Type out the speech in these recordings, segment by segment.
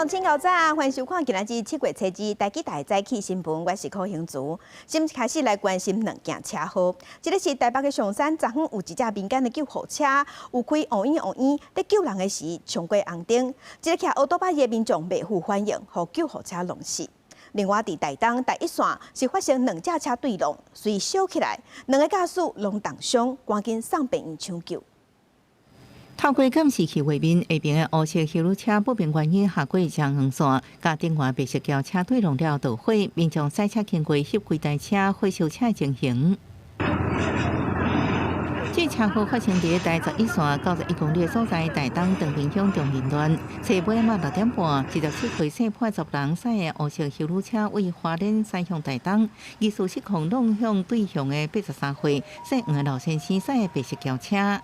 鄉親𠢕早，歡迎收看今仔日7月初二台語台早起新聞，我是柯興竹。先開始來關心兩件車禍，這个是台北的松山，昨昏有一隻民間的救護車，有開烏煙烏煙，佇救人的時衝過紅燈，這个騎歐兜拜的民眾袂赴反應，予救護車弄死。另外，佇台東台一線是發生兩隻車對挵，隨燒起來，兩个駕駛攏重傷，趕緊送病院搶救。透過監視器畫面，下爿的烏色休旅車不明原因下過雙黃線，共頂懸白色轎車對挵了導火，民眾駛車經過翕規台車火燒車的情形。這車禍發生佇台十一線91公里的所在，台東長滨鄉中林段，初尾仔6點半，27歲姓潘查埔人駛的烏色休旅車為花蓮駛向台東，疑似失控挵向對向的83歲姓黃的老先生駛的白色轎車。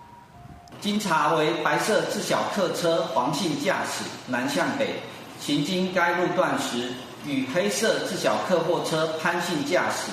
經查為白色自小客車黃姓駕駛南向北行經該路段時，與黑色自小客貨車潘姓駕駛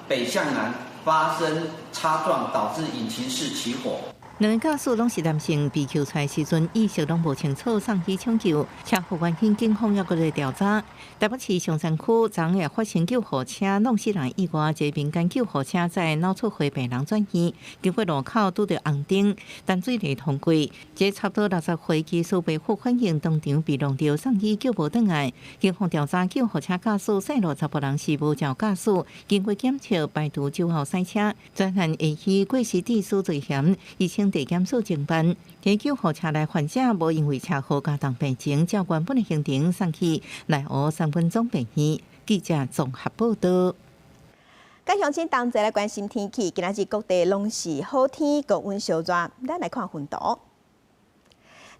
北向南發生擦撞，導致引擎室起火。兩个駕駛攏是男性，被救出來時陣意識攏無清楚，送去搶救。車禍原因警方猶閣咧調查。台北市松山區昨昏發生救護車弄死人意外，一个民間救護車載腦出血病人轉院，經過路口拄著紅燈，淡水螺通過，這差不多60歲機師袂赴反應，當場被弄著送醫救無轉來。警方調查救護車駕駛姓羅查埔人是無照駕駛，經過檢測排除酒後駛車，專案會以過失致死罪嫌，移送地檢署偵辦。佇救護車內患者無因為車禍加重病情，照原本的行程送去內湖三軍總病院。記者綜合報道。佮鄉親同齊來關心天氣，今仔日各地攏是好天，高溫燒熱。咱來看雲圖。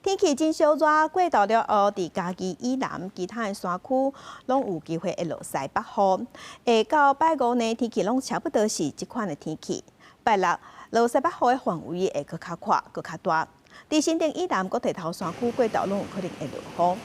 天氣真燒熱，過晝了後，佇嘉義以南其他的山區攏有機會會落西北雨。下到拜五呢，天氣攏差不多是這款的天氣。拜六落西北雨的範圍會閣較闊，閣較大。佇新竹以南閣地頭山區過晝攏有可能會落雨。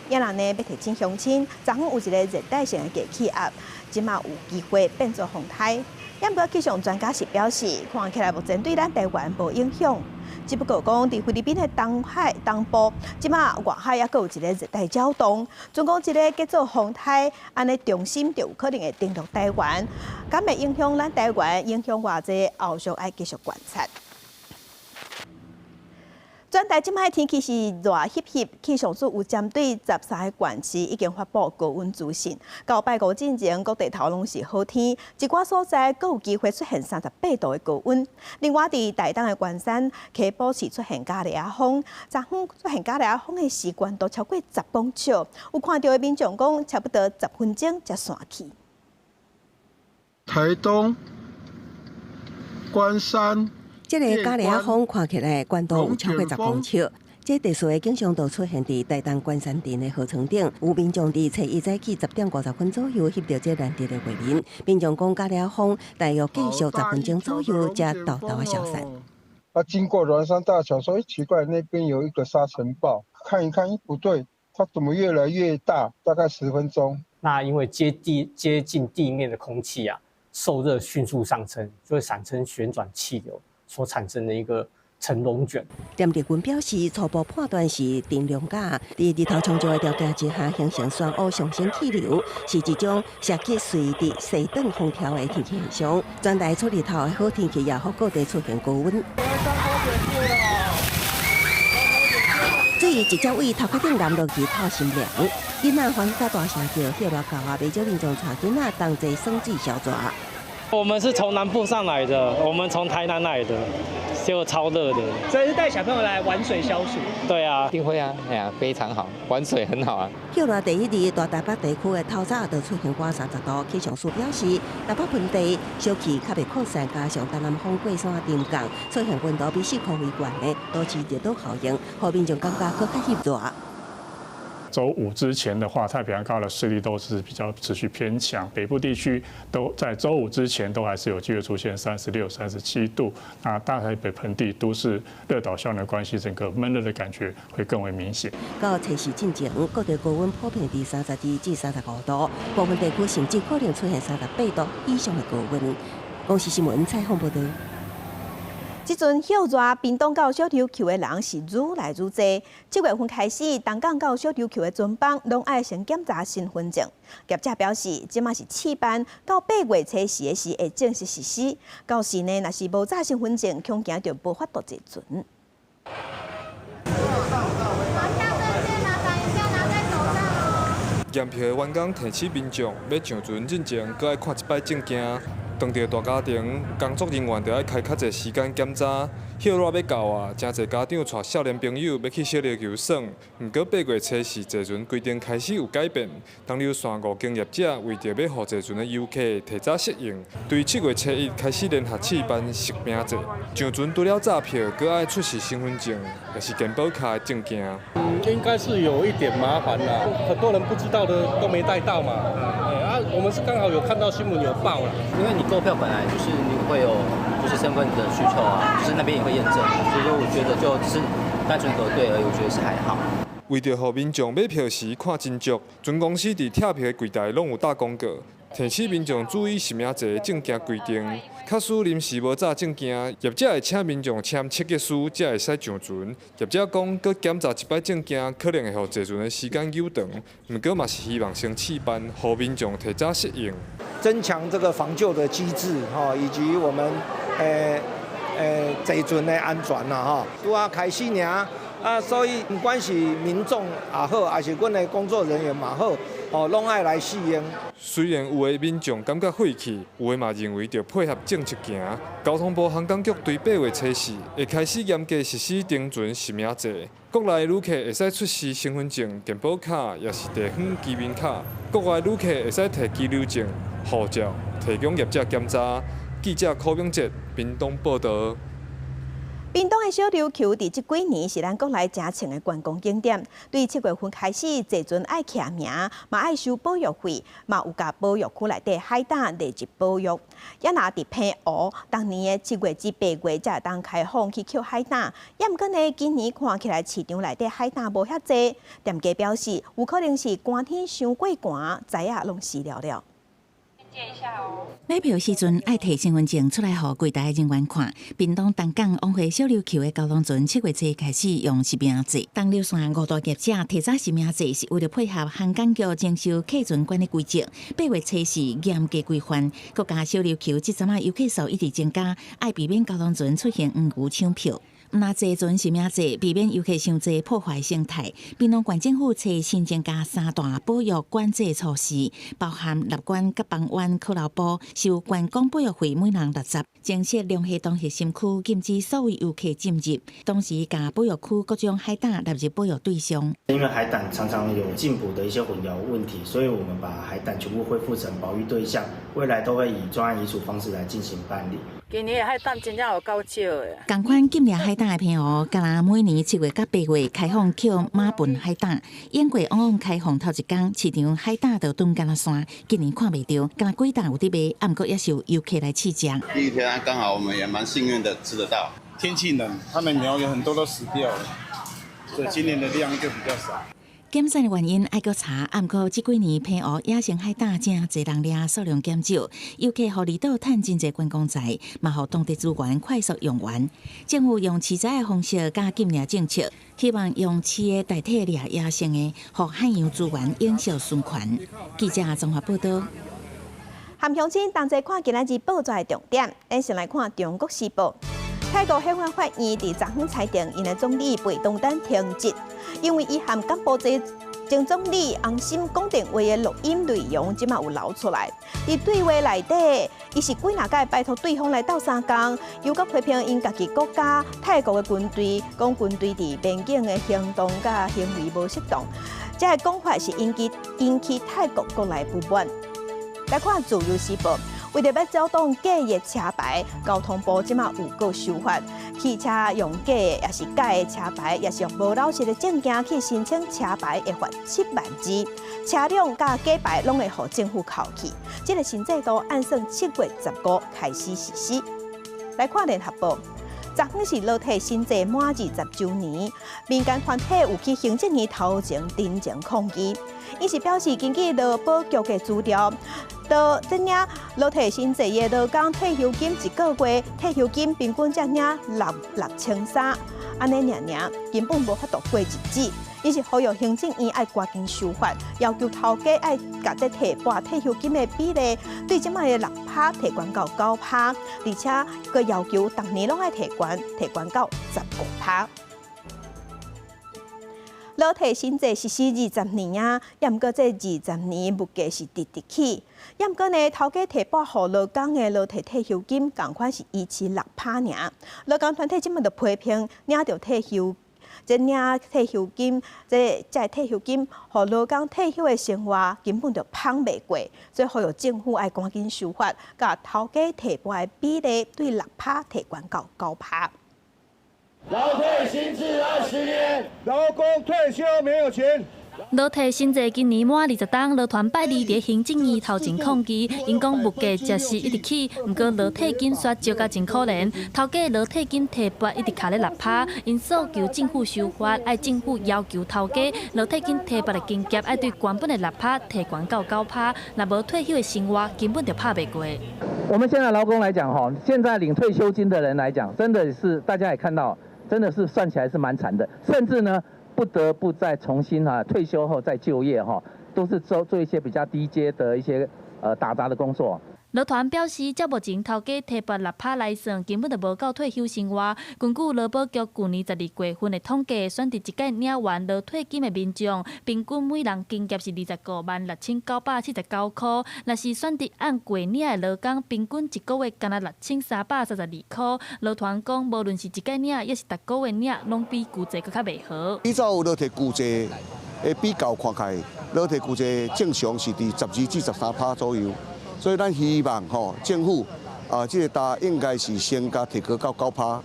也若呢，欲提醒鄉親，昨昏有一个熱帶性的低氣壓，這馬有機會變做風颱。毋過氣象專家是表示，看起來目前對咱台灣無影響。只不過講，佇菲律賓的東海東部，這馬外海猶閣有一个熱帶擾動，準講這个叫做風颱，按呢中心就有可能會登陸台灣，敢會影響咱台灣，影響偌濟，後續愛繼續觀察。全台這擺天氣是熱翕翕，氣象署有針對13个縣市已經發布高溫資訊。到拜五進前，各地頭攏是好天，一寡所在閣有機會出現38度的高溫。另外，佇台東的關山，溪埔是出現咖喱仔風，昨昏出現咖喱仔風的時懸度超過10公尺，有看著的民眾講，差不多10分鐘才散去。台東關山。這个咖喱仔風看起來懸度有超過10公尺。這特殊的景象就出現佇台東關山鎮的河床頂，有民眾佇初一早起10點50分左右翕著這難得的畫面。民眾講咖喱仔風大約繼續10分鐘左右才沓沓仔消散。啊，經過鸞山大橋，說，欸，奇怪，那邊有一個沙塵暴，看一看，欸，不對，它怎麼越來越大？大概10分鐘。那因為接近地面的空氣啊，受熱迅速上升，就會產生旋轉氣流。所產生的一個層龍捲。連麗君表示，初步判斷是陣龍捲，佇日頭充足的條件之下，形成漩渦上升氣流，是一種涉及隨地西轉風調的天氣現象。全台出日頭的好天氣，也予各地出現高溫。水直接對頭殼頂淋落去透心涼，囡仔歡喜甲大聲叫，歇熱狗啊，袂少民眾帶囡仔同齊耍水消熱。我們是從南部上來的，我們從台南來的，就超熱的。所以是帶小朋友來玩水消暑。對啊，一定會啊，哎呀，非常好，玩水很好啊。歇熱第一日，大台北地區的透早就出現過30度，氣象署表示，台北盆地小氣較袂擴散，加上東南風過山沉降，出現溫度比市區為懸的都市熱島效應，予民眾感覺閣較翕熱。週五之前的話，太平洋高壓的勢力都是比較持續偏強，北部地區都在週五之前都還是有機會出現36、37度。那大台北盆地都是熱島效應的關係，整個悶熱的感覺會更為明顯。到初四進前，各地高溫普遍佇32至35度，部分地區甚至可能出現38度以上的高溫。公視新聞採訪報道。這陣歇熱，屏東到小琉球的人是愈來愈濟。7月份開始，東港到小琉球的船班攏愛先檢查身份證。業者表示，這馬是試辦，到8月初四的時會正式實施。到時呢，若是無紮身份證，恐驚就無法度坐船。驗票的員工提醒民眾，欲上船進前，閣愛看一擺證件。當著大家庭，工作人員著愛開較濟時間檢查。歇熱欲到啊，誠濟家長帶少年朋友欲去小琉球耍。毋過8月初四坐船規定開始有改變，東琉線五間業者為著欲予坐船的遊客提早適應，對7月初一開始聯合試辦實名制。上船除了紮票，閣愛出示身份證，抑是健保卡的證件。應該是有一點麻煩啦，很多人不知道的都沒帶到嘛。啊，我們是剛好有看到新聞有報啦。因為你購票本來就是你會有就是身份的需求啊，就是那邊也會驗證，所以說我覺得就只是單純核對而已，我覺得是還好。為著予民眾買票時看真足，船公司佇拆票的櫃台攏有打廣告，提醒民眾注意實名制的證件規定。假使臨時無紮證件，業者會請民眾簽切結書，才會使上船。業者講，閣檢查一擺證件，可能會予坐船的時間延長。毋過嘛是希望先試辦，予民眾提早適應，增強這個防救的機制，吼，以及我們坐船的安全啦，吼。拄仔開始爾，啊，所以毋管是民眾也好，抑是阮的工作人員嘛好，哦，攏愛來適應。雖然有的民眾感覺費氣，有的嘛認為著配合政策行。交通部航港局對8月初四會開始嚴格實施登船實名制，國內旅客會使出示身份證、健保卡，抑是地方居民卡；國外旅客會使提居留證、護照，提供業者檢查。記者柯明哲屏東報導。屏東的小琉球佇這幾年是咱國內誠穿的觀光景點。對7月份開始，坐船愛簽名，嘛愛收保育費，嘛有共保育區內底海膽列入保育。也若佇澎湖，逐年的7月至8月才會當開放去抾海膽。也毋過呢，今年看起來市場內底海膽無遐濟。店家表示，有可能是寒天傷過寒，材仔攏死了了。買票時陣愛提身份證出來，予櫃台人員看。屏東東港往回小琉球的交通船7月初開始用實名制。東琉線五大業者提早實名制，是為了配合航港局徵收客船管理規則。8月初四嚴格規範，閣加小琉球這陣仔遊客數一直增加，愛避免交通船出現黃牛搶票。毋但坐船實名制，避免遊客傷濟破壞生態。屏東縣政府揣新增加三大保育管制措施，包含立關佮崩灣可樂埔收觀光保育費每人60，增設龍蝦洞核心區禁止所有遊客進入，同時共保育區各種海膽納入保育對象。因為海膽常常有禁捕的一些混淆問題，所以我們把海膽全部恢復成保育對象，未來都會以專案移除方式來進行辦理。今年的海膽真正有夠少的。仝款禁獵海膽的澎湖，敢若每年7月佮8月開放抾馬糞海膽，永過往往開放頭一工，市場海膽就囤敢若山。今年看袂著，敢若幾擔有佇賣，啊，毋過也是有遊客來試食。第一天剛好我們也蠻幸運的吃得到。天氣冷，他們苗有很多都死掉了，所以今年的量就比較少。減產的原因愛閣查，啊，毋過這幾年澎湖野生海膽誠濟人掠，數量減少，遊客予離島趁真濟觀光財，嘛予當地資源快速用完。政府用飼崽的方式佮禁獵政策，希望用飼的代替獵野生的，予海洋資源永續循環。記者綜合報導。含鄉親同齊看今仔日報紙的重點，咱先來看《中國時報》。泰國憲法法院佇昨昏裁定，𪜶的總理貝東丹停職，因為伊和柬埔寨前總理洪森講電話的錄音內容，這馬有流出來。佇對話內底，伊是幾若擺拜託對方來鬥相共，又閣批評𪜶家己國家泰國的軍隊，講軍隊佇邊境的行動佮行為無適當。這个講法是引起泰國國內不滿。來看《自由時報》。為著欲阻擋假的車牌，交通部這馬有閣修法，汽車用假的，抑是改的車牌，抑是用無老實的證件去申請車牌，會罰7萬元。車輛佮假牌攏會予政府扣去。這个新制度按算7月15開始實施。來看聯合報，昨昏算是勞退新制滿20週年，民間團體有去行政院頭前陳情抗議，𪜶是表示根據勞保局的資料，到這領勞退新制的勞工退休金一個月退休金平均才領6300，按呢爾爾根本無法度過日子。𪜶是呼籲行政院愛趕緊修法，要求頭家愛共這提撥退休金的比例對這擺的6%提懸到9%，而且閣要求逐年攏愛提懸，提懸到15%。勞退新制實施20年啊，也毋過這20年物價是直直起，也毋過呢，頭家提撥予勞工的勞退退休金仝款是維持6%爾。勞工團體這擺就批評領著退休。這領退休金，這退休金，予勞工退休的生活根本就麭袂過，所以呼籲政府愛趕緊修法，共頭家提撥的比例對6%提懸到9%。勞退新制20年，勞工退休沒有錢。勞退新制今年滿20冬，勞團拜二佇行政院頭前抗議，𪜶講物價食是一直起，毋過勞退金煞少甲真可憐，頭家勞退金提撥一直卡咧6%，𪜶訴求政府修法，愛政府要求頭家勞退金提撥的金額愛對原本的6%提懸到9%，若無退休的生活根本就拍袂過。我們現在勞工來講，吼，現在領退休金的人來講，真的是大家也看到，真的是算起來是蠻慘的，甚至呢，不得不再重新啊退休後再就業哈，都是做做一些比較低階的一些打雜的工作。勞團表示，照目前頭家提撥6%來算，根本就無夠退休生活。根據勞保局舊年12月份的統計，選佇一屆領完勞退金的民眾，平均每人金額是25萬6979塊。若是選佇按月領的勞工，平均一個月干焦6332塊。勞團講，無論是一屆領，抑是逐個月領，攏比舊制閣較袂好。依照勞退舊制的比較看起來，勞退舊制正常是佇12至13%左右。所以咱希望吼政府啊，這個擔應該是先共提高到9%，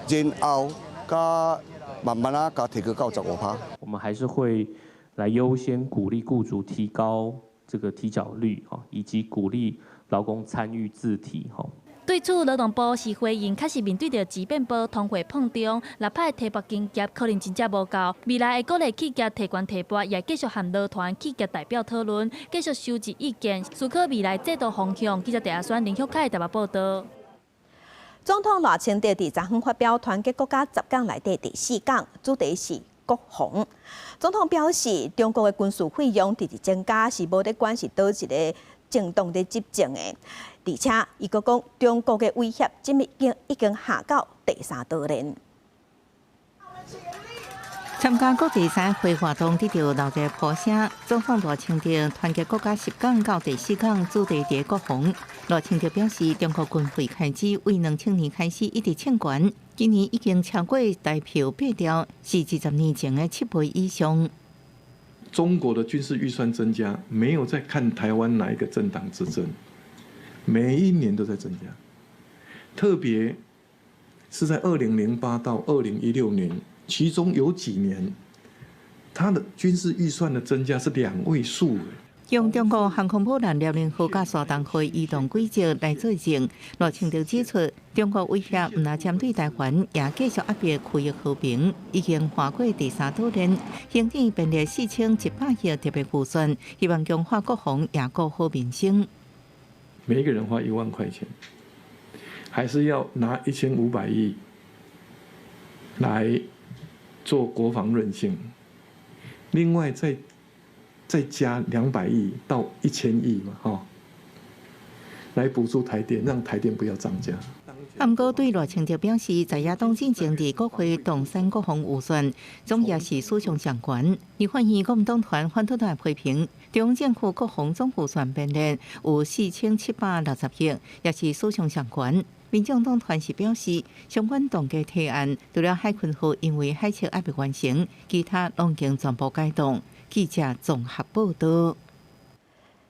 然後佮慢慢仔共提高到15%。我們還是會來優先鼓勵僱主提高這個提繳率，以及鼓勵勞工參與自提。對此，勞動部是回應，確實面對著時變薄、通貨膨脹，6%的提撥金額可能真正無夠。未來會鼓勵企業提懸提撥，也繼續和勞團企業代表討論，繼續收集意見，思考未來制度方向。記者鄭阿宣、林旭凱台北報導。總統賴清德佇昨昏發表團結國家十講內底第四講，主題是國防。總統表示，中國的軍事費用直直增加，是無咧管是佗一个政黨咧執政的。而且，伊閣講中國的威脅，這已經已經下到第三島鏈。參加國際三會活動，得著鬧熱呼聲。總統賴清德團結國家十講到第四講主題佇國防。賴清德表示，中國軍費開支為2000年開始一直衝懸，今年已經超過台票八兆，是20年前的7倍以上。中國的軍事預算增加，沒有在看台灣哪一個政黨執政，每一年都在增加，特別是在2008到2016年，其中有幾年，它的軍事預算的增加是兩位數。用中國航空母艦遼寧號佮山東號移動軌跡來作證，賴清德指出，中國威脅毋但針對台灣，也繼續壓迫區域和平，已經跨過第三島鏈，行政院編列4100億特別預算，希望強化國防，也顧好民生。每一個人花1萬塊錢，還是要拿1500億來做國防韌性，另外再加200億到1000億嘛，吼，來補助台電，讓台電不要漲價。毋過對賴清德表示，在野黨進前佇國會動刪國防預算，總也是史上上懸。立法院國民黨團反對團批評，中央政府國防總預算編列有4760億，也是史上上懸。民眾黨團是表示，相關動議提案，除了海鯤號因為海測猶未完成，其他攏已經全部解凍。記者綜合報導。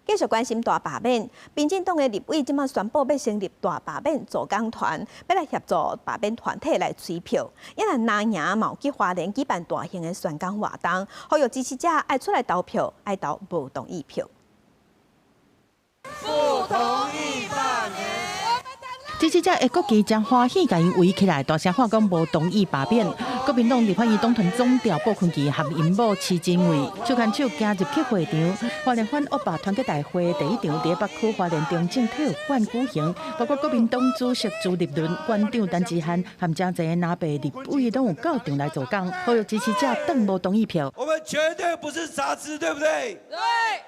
繼續關心大罷免，民進黨的立委這馬宣布欲成立大罷免助攻團，欲來協助罷免團體來催票。因為藍營嘛有去花蓮舉辦大型的宣講活動，呼籲支持者愛出來投票，愛投無同意票。不同意罷免。支持者的國旗誠歡喜，共𪜶圍起來，大聲喊講無同意罷免。國民黨立法院黨團總召傅崐萁和𪜶某徐榛蔚手牽手行入去會場。花蓮反惡霸團結大會第一場佇北區花蓮中正體育館舉行，包括國民黨主席朱立倫、館長陳志漢和誠濟藍白立委攏有到場來助攻，呼籲支持者轉無同意票。我們絕對不是雜支，對不對？對。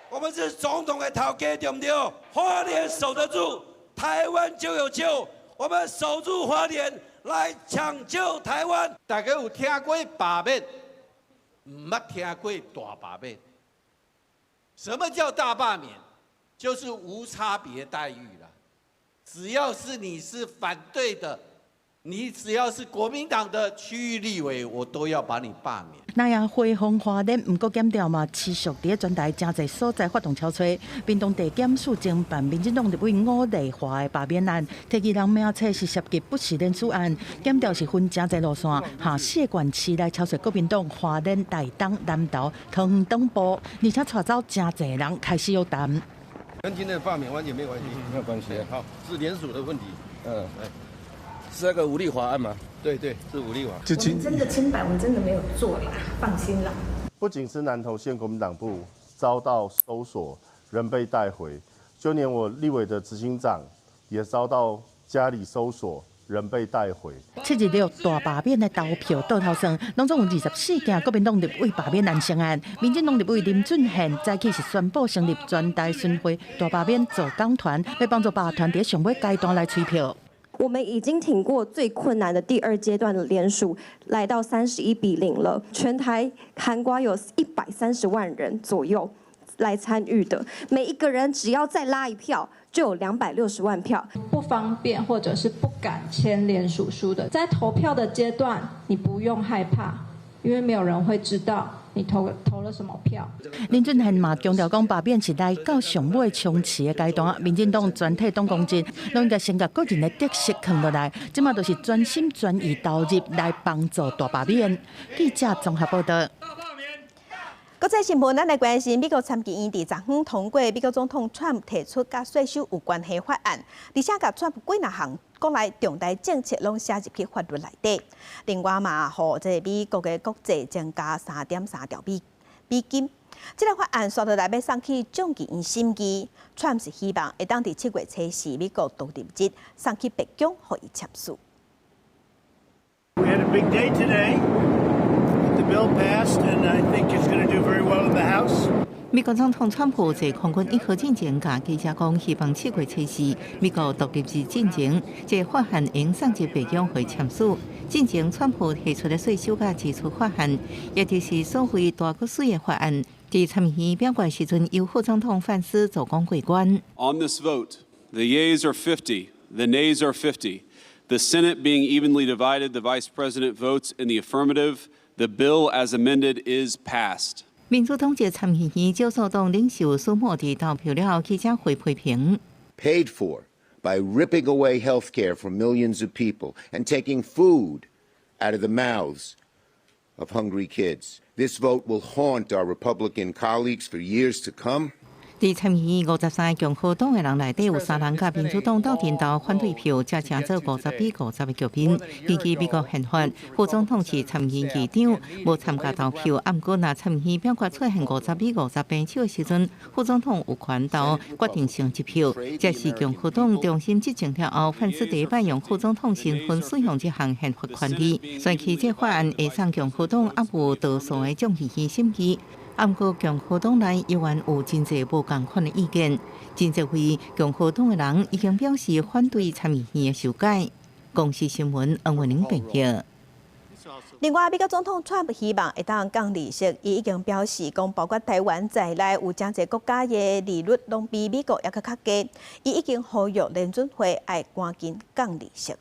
我們是總統的頭家，對不對？花蓮守得住，台灣就有救。我們守住花蓮，來搶救台灣。大家有聽過罷免，毋捌聽過大罷免。什麼叫大罷免？就是無差別待遇啦。只要是你是反對的，你只要是國民黨的區域立委，我都要把你罷免。那樣匯豐花蓮，毋過檢調嘛，持續佇全台誠濟所在發動敲催，屏東地檢署偵辦民進黨立委伍麗華的罷免案，提議人名冊是涉及不實聯署案，檢調是分誠濟路線，下四個縣市來敲催國民黨花蓮、台東、南投、桃園黨部，而且帶走誠濟人開始約談。跟今天的罷免完全沒關係，沒有關係。好，是聯署的問題。嗯，是那個伍麗華案嗎？對對，是伍麗華。我們真的清白，我們真的沒有做啦，放心啦。不僅是南投縣國民黨部遭到搜索，人被帶回，就連我立委的執行長也遭到家裡搜索，人被帶回。7日大罷免的投票倒頭算，攏總有24件國民黨立委罷免案成案。民進黨立委林俊憲早起是宣布成立全台巡迴大罷免助攻團，欲幫助罷團佇上尾階段來催票。我們已經挺過最困難的第二階段的聯署，來到31比0了。全台涵蓋有130萬人左右來參與的，每一個人只要再拉一票，就有260萬票。不方便或者是不敢簽聯署書的，在投票的階段，你不用害怕，因為沒有人會知道你投了什麼票。林俊憲嘛強調講，罷免是來到上尾衝刺的階段，民進黨全體黨公職攏應該先共個人的得失囥落來，這馬就是專心專意投入來幫助大罷免。記者綜合報道。國際新聞，咱來關心美國參議院佇昨昏通過美國總統川普提出佮稅收有關係法案，而且共川普幾若項國內重大政策攏寫入去法律內底。另外嘛，予這個美國的國債增加3.3兆美金。這個法案煞落來欲送去眾議院審議，川普是希望會當佇7月初四美國獨立日送去白宮予伊簽署。 We had a big day today. The bill passed, and I think it's going to do very well in the House. 美國總統川普坐空軍一號進前，共記者講，希望7月初四美國獨立日進前，這個法案會送入白宮予伊簽署。進前，川普提出的稅收佮支出法案，也就是所謂大國稅的法案，佇參議院表決時陣，由副總統范斯助攻過關。 On this vote, the yeas are 50, the nays are 50. The Senate being evenly divided, the Vice President votes in the affirmative. The bill as amended is passed. 民主黨籍參議院少數黨領袖舒默佇投票了後，記者會批評。 Paid for by ripping away health care from millions of people and taking food out of the mouths of hungry kids. This vote will haunt our Republican colleagues for years to come. 佇參議院53个共和黨的人內底，有三人佮民主黨鬥陣投反對票，才成做50比50的局面。根據美國憲法，副總統是參議院議長，無參加投票。毋過，若參議院表決出現50比50平手的時陣，副總統有權投決定性一票。這是共和黨重新執政了後，范斯第一擺用副總統身份使用這項憲法權利。選舉這法案會送共和黨猶有多數的眾議院審議。毋過共和黨內猶原有真濟無仝款的意見，真濟位共和黨的人已經表示反對參議院的修改。公視新聞黃文玲編譯。另外，美國總統川普希望會當降利息，伊已經表示講，包括台灣在內有誠濟國家的利率攏比美國猶閣較低，伊已經呼籲聯準會愛趕緊降利息。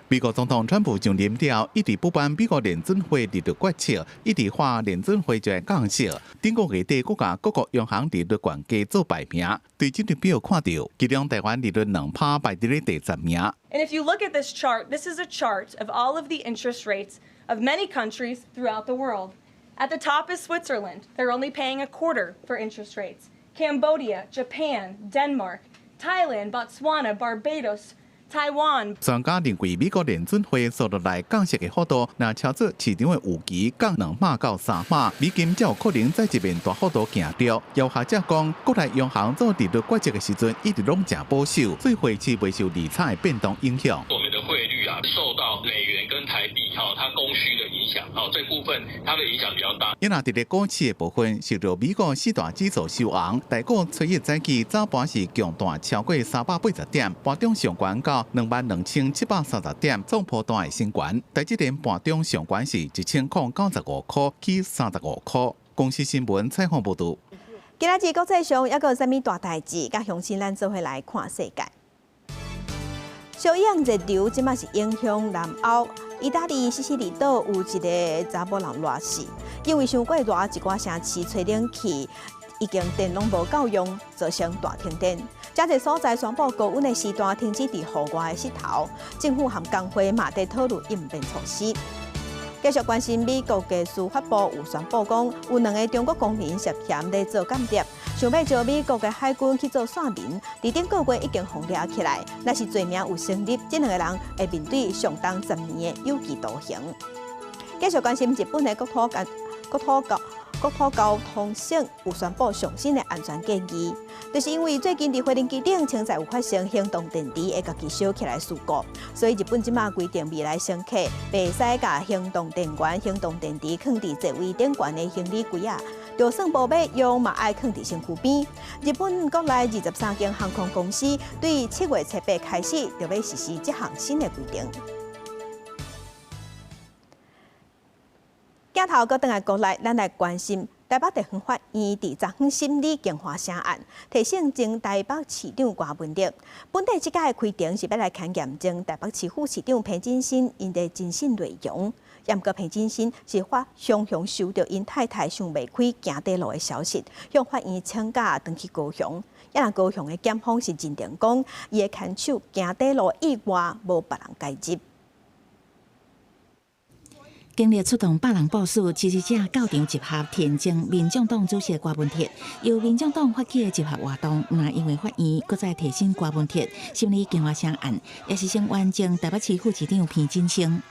美國總統川普上任了，一直不滿美國聯準會利率決策，一直喊聯準會就愛降息。頂個月底，閣共各國央行利率懸低做排名，對這張表看著，其中台灣利率2趴排佇咧第10名。 And if you look at this chart, this is a chart of all of the interest rates of many countries throughout the world. At the top is Switzerland. They're only paying a quarter for interest rates. Cambodia, Japan, Denmark, Thailand, Botswana, Barbados, Taiwan。專家認為，美國聯準會紲落來降息的幅度，若超出市場的預期，降2碼到3碼，美金才有可能再一遍大幅度行著。有學者講，國內央行做利率決策的時陣，一直攏誠保守，所以匯市袂受利差的變動影響。我們的匯率啊，受到美元跟台幣哈，它供需的影響，哦，這部分它的影響比較大。因若佇咧股市的部分，受著美國四大指數收紅，台股初一早起早盤是強彈超過380點，盤中上懸到22,730點，創波段的新懸。台積電盤中上懸是1095塊，起35塊。公視新聞採訪報導。今仔日國際上猶閣有啥物大代誌？佮鄉親咱做伙來看世界。小樣熱流這馬是影響南歐，意大利西西里島有一个查某人熱死，因為傷過熱，一寡城市吹冷氣已經電攏無夠用，造成大停電。遮濟所在宣布高溫的時段停止佇戶外的穡頭，政府和工會嘛佇討論應變措施。繼續關心美國的司法部有宣布講，有兩个中國公民涉嫌咧做間諜，想欲招美國的海軍去做線民。佇頂個月已經予掠起來，若是罪名有成立，這兩个人會面對相當10年的有期徒刑。繼續關心日本的國土交通省有宣布上新的安全建議，就是因為最近佇花蓮機頂，潛在有發生行動電池會共己燒起來事故，所以日本這馬規定未來乘客袂使共行動電源、行動電池囥佇座位頂懸的行李櫃仔，就算無欲用，嘛愛囥佇身軀邊。日本國內23間航空公司對7月初八開始，就欲實施這項新的規定。鏡頭閣轉來國內，咱來關心台北地方法院佇昨昏審理京華城案，提審前台北市長柯文哲。本底這擺的開庭是欲來勘驗前台北市副市長彭金生𪜶的偵訊內容，毋過彭金生是發雄雄收著𪜶太太想袂開行短路的消息，向法院請假轉去高雄。啊若高雄的檢方是認定講，伊的牽手行短路意外無別人介入。警力出動百人部署，支持者到場集合，提前民眾黨主席柯文哲，由民眾黨發起的集合活動，毋但因為法院閣再提審柯文哲審理京華城案，也是聲援前台北市副市長彭金生。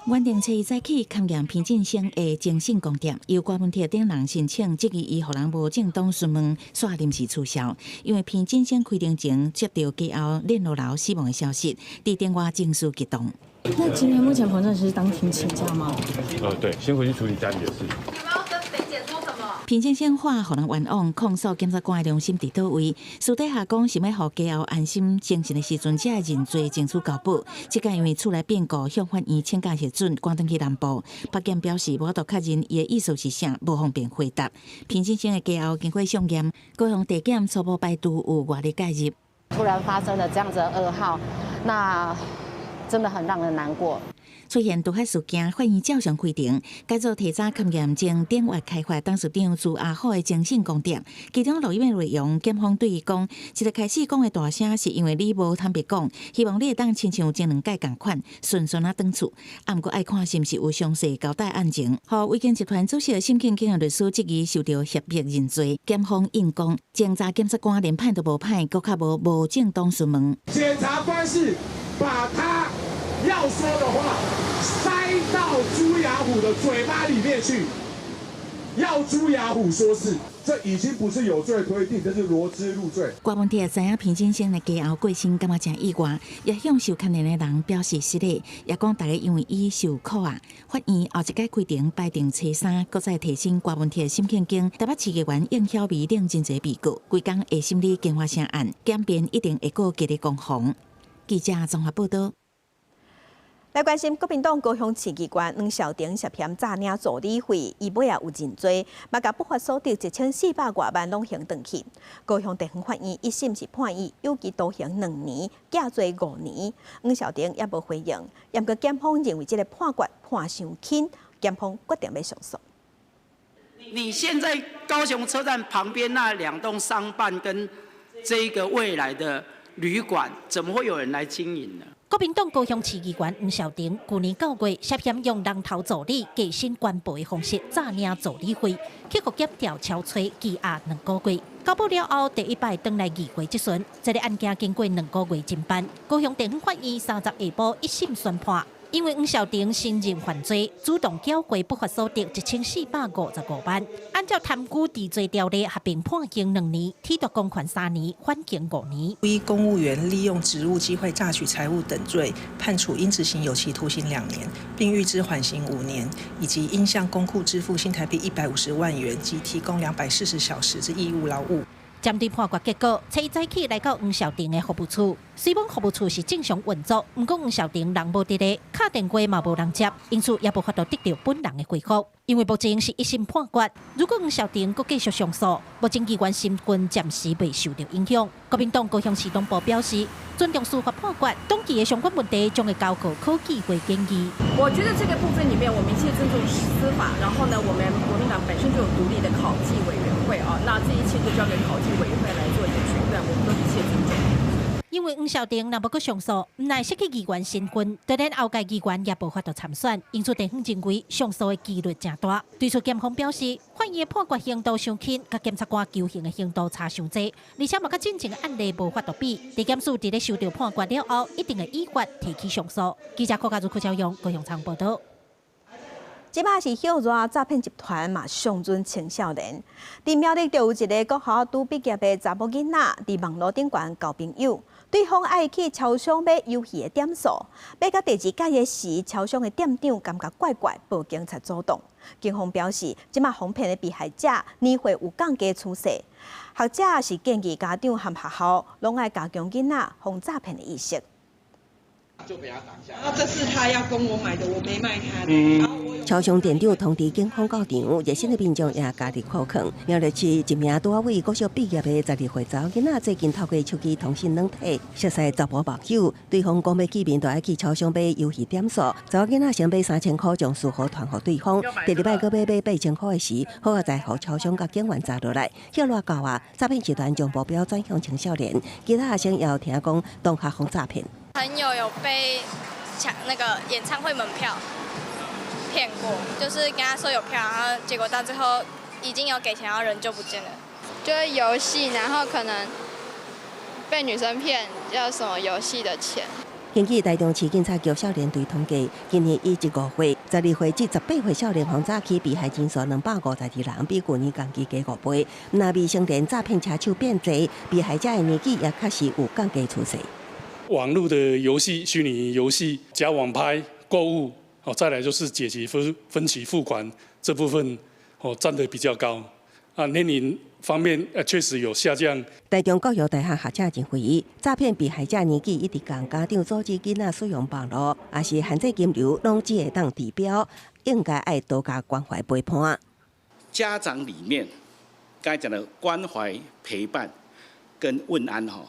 原定初一早起勘驗彭進生的偵訊供詞，由柯文哲等人申請質疑伊予人無正當詢問，煞臨時取消。因為彭進生開庭前接著家後鏈路樓死亡的消息，佇電話情緒激動。那今天目前彭正是當庭請假嗎？對，先回去處理家裡的事。彭進生話予人冤枉，控訴檢察官的良心佇佗位？私底下講是欲予家後安心精神的時陣，才會認罪爭取交保。這擺因為厝內變故，向法院請假核准，趕轉去南部。法檢表示無法度確認伊的意思是啥，無方便回答。彭進生的家後經過相驗，高雄地檢初步排除有外力介入。突然發生了這樣子的噩耗，那真的很讓人難過。出現突發事件，法院照常開庭，改做提早勘驗前頂月開罰董事長朱阿虎的偵訊供詞。其中錄音的內容，檢方對伊講，一个開始講的大聲，是因為你無坦白講，希望你會當親像前兩擺仝款，順順仔轉厝。啊，毋過愛看是毋是有詳細交代案情。予維堅集團主席沈慶京的律師質疑受著脅迫認罪，檢方硬講，偵查檢察官連判都無判，閣較無無正當詢問。檢察官是把他要說的話塞到朱亞虎的嘴巴裡面去，要朱亞虎說是，這已經不是有罪推定，這是羅織入罪。柯文哲知影彭進生的家後過身，感覺誠意外，也向受牽連的人表示失禮，也講大家因為伊受苦啊。法院後一擺開庭排定初三，閣再提審柯文哲、沈慶京、台北市議員應曉薇等真濟被告，規工會審理京華城案，檢辯一定會閣激烈攻防。記者綜合報導。來關心國民黨高雄市議員黃少廷涉嫌詐領助理費，伊尾仔有認罪，嘛共不法所得1400外萬攏還轉去。高雄地方法院一審是判伊有期徒刑2年，減罪5年。黃少廷也無回應，毋過檢方認為這个判決判傷輕，檢方決定欲上訴。你現在高雄車站旁邊那兩棟商辦跟這個未來的旅館，怎麼會有人來經營呢？國民黨高雄市議員黃少廷舊年9月涉嫌用人頭助理加薪懸報的方式詐領助理費，去予檢調抄揣羈押2個月。交保了後，第一擺轉來議會質詢，這个案件經過2個月偵辦，高雄地方法院30下晡一審宣判。因為黃少廷承認犯罪，主動繳回不法所得1455萬，按照貪污治罪條例，合併判刑2年，褫奪公權3年，緩刑5年。依公務員利用職務機會詐取財物等罪，判處應執行有期徒刑2年，並預支緩刑5年，以及應向公庫支付新台幣150萬元及提供240小時之義務勞務。針對判決結果，初早起來到黃少廷的服務處，雖講服務處是正常運作，毋過黃少廷人無佇咧，敲電話嘛無人接，因此也無法度得著本人的回覆。因為目前是一審判決，如果黃少廷閣繼續上訴，目前議員身份暫時袂受著影響。國民黨高雄市黨部表示，尊重司法判決，黨紀的相關問題將會交予考紀會建議。我覺得這個部分裡面，我們一切尊重司法，然後呢，我們國民黨本身就有獨立的考紀委員會啊，那這一切就交給考紀委員會來做一個決斷，我們都一切尊重。因為黃少廷若欲閣上訴，毋但失去議員身份，就連後屆議員也無法度參選，因此地方認為上訴的幾率誠大。對此檢方表示，法院的判決刑度傷輕，佮檢察官求刑的刑度差傷濟，而且嘛佮進前的案例無法度比。地檢署佇咧收著判決了後，一定會依法提起上訴。記者郭家如、柯昭勇高雄採訪報導。這擺是歇熱詐騙集團嘛，上準青少年。佇苗栗就有一个國校拄畢業的查某囡仔，佇網路頂懸交朋友，對方愛去超商買遊戲的點數，買到第二擺的時，超商的店長感覺怪怪，報警察阻擋。警方表示，這擺防騙的被害者年歲有降低趨勢，學者是建議家長和學校攏愛加強囡仔防詐騙的意識。然後這是他要跟我買的，我沒賣他的。超商店長通知警方到場，熱心的民眾也加入苦勸。苗栗市一名拄仔為國小畢業的12歲查某囡仔，最近透過手機通訊軟體熟似查埔網友，對方講欲見面，就愛去超商買遊戲點數。查某囡仔先買3000箍，將書號傳予對方。第二擺閣欲買8000箍的時，好佳哉予超商共警員查落來。歇熱到啊，詐騙集團將目標轉向青少年，其他學生也有聽講同學予詐騙。朋友有被搶那個演唱會門票騙過，就是跟他說有票，然後結果到最後已經有給錢，然後人就不見了。就是遊戲，然後可能被女生騙要什麼遊戲的錢。根據台中市警察局少年隊統計，今年一至5月，12歲至18歲少年予詐欺被害人數252人，比舊年同期加5倍。若未成年詐騙車手變濟，被害者的年紀也確實有降低趨勢。網路的遊戲、虛擬遊戲、假網拍、購物，哦，再來就是解期分分期付款這部分，哦，佔得比較高。啊，年齡方面，確實有下降。台中教育大學學者認為，詐騙被害者年紀一直降，家長阻止囡仔使用網路，抑是限制金流，攏只會當治標，應該愛多加關懷陪伴。家長裡面，剛才講的關懷、陪伴跟問安，哈。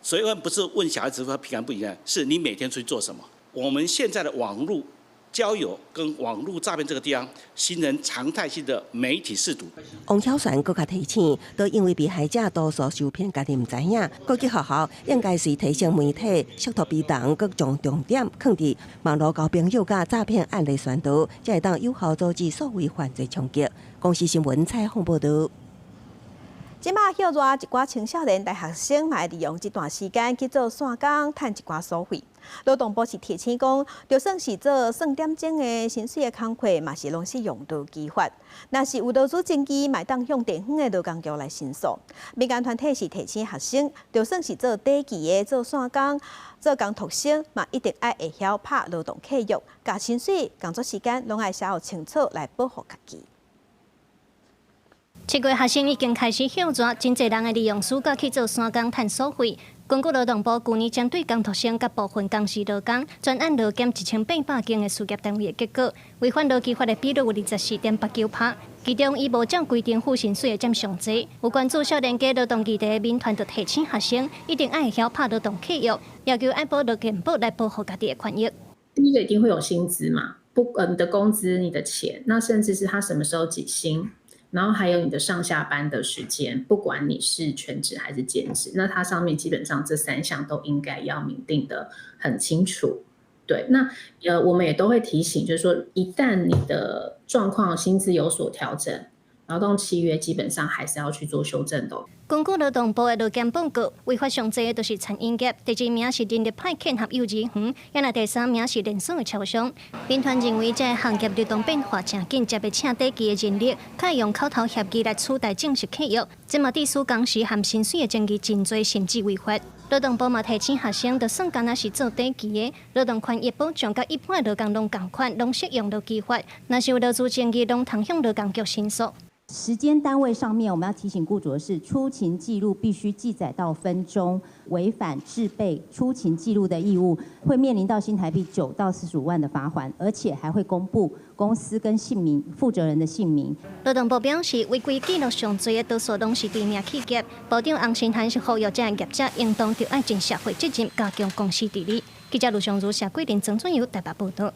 所以問不是問小孩子說平安不平安，是你每天出去做什麼？我們現在的網路交友跟網路詐騙這個地方，形成常態性的媒體識讀。王曉璇閣較提醒，都因為被害者多數受騙，家己毋知影，各級學校應該是提升媒體識讀比重，閣將重點放佇網路交朋友佮詐騙案例宣導，才會當有效阻止數位犯罪衝擊。公視新聞採訪報導。這擺歇熱一寡青少年大學生嘛會利用這段時間去做散工，趁一寡所費。勞動部是提醒講，就算是做算點鐘的薪水的工課，嘛是攏適用勞基法。若是有勞資爭議，嘛會當向地方的勞工局來申訴。民間團體是提醒學生，就算是做短期的做散工、做工讀生，嘛一定愛會曉拍勞動契約，共薪水、工作時間攏愛寫予清楚來保護家己。 7月學生已經開始歇熱，真濟人會利用暑假去做散工趁所費。根據勞動部舊年針對工讀生佮部分工時勞工專案勞檢1800間的事業單位的結果，違反勞基法的比率有24.89%，其中以無照規定付薪水的佔上濟。有關注少年家勞動議題的民團就提醒學生，一定愛會曉拍勞動契約，要求愛保勞健保來保護家己的權益。第一個一定會有薪資嘛，不，你的工資、你的錢，那甚至是他什麼時候給薪。然後還有你的上下班的時間，不管你是全職還是兼職，那它上面基本上這三項都應該要明定的很清楚。對，那我們也都會提醒，就是說一旦你的狀況薪資有所調整，勞動契約基本上還是要去做修正的。根據勞動部的勞檢報告，違法上濟的就是餐飲業，第二名是人力派遣和幼兒園，抑若第三名是連鎖的超商。民團認為，這个行業流動變化誠緊，才欲請短期的人力，較會用口頭協議來取代正式契約。這嘛致使工時和薪水的爭議真濟，甚至違法。勞動部嘛提醒學生，就算敢若是做短期的，勞動權益保障佮一般的勞工攏仝款，攏適用勞基法。若是有勞資爭議，攏通向勞工局申訴。時間單位上面，我們要提醒僱主的是，出勤記錄必須記載到分鐘，違反製備出勤記錄的義務，會面臨到新台幣9到45萬的罰鍰，而且還會公布公司跟姓名、負責人的姓名。勞動部表示，違規記錄上濟的多數攏是對名企業。部長洪申翰是呼籲這業者應當著愛盡社會責任，加強公司治理。記者盧尚如、謝桂林、曾俊友台北報導。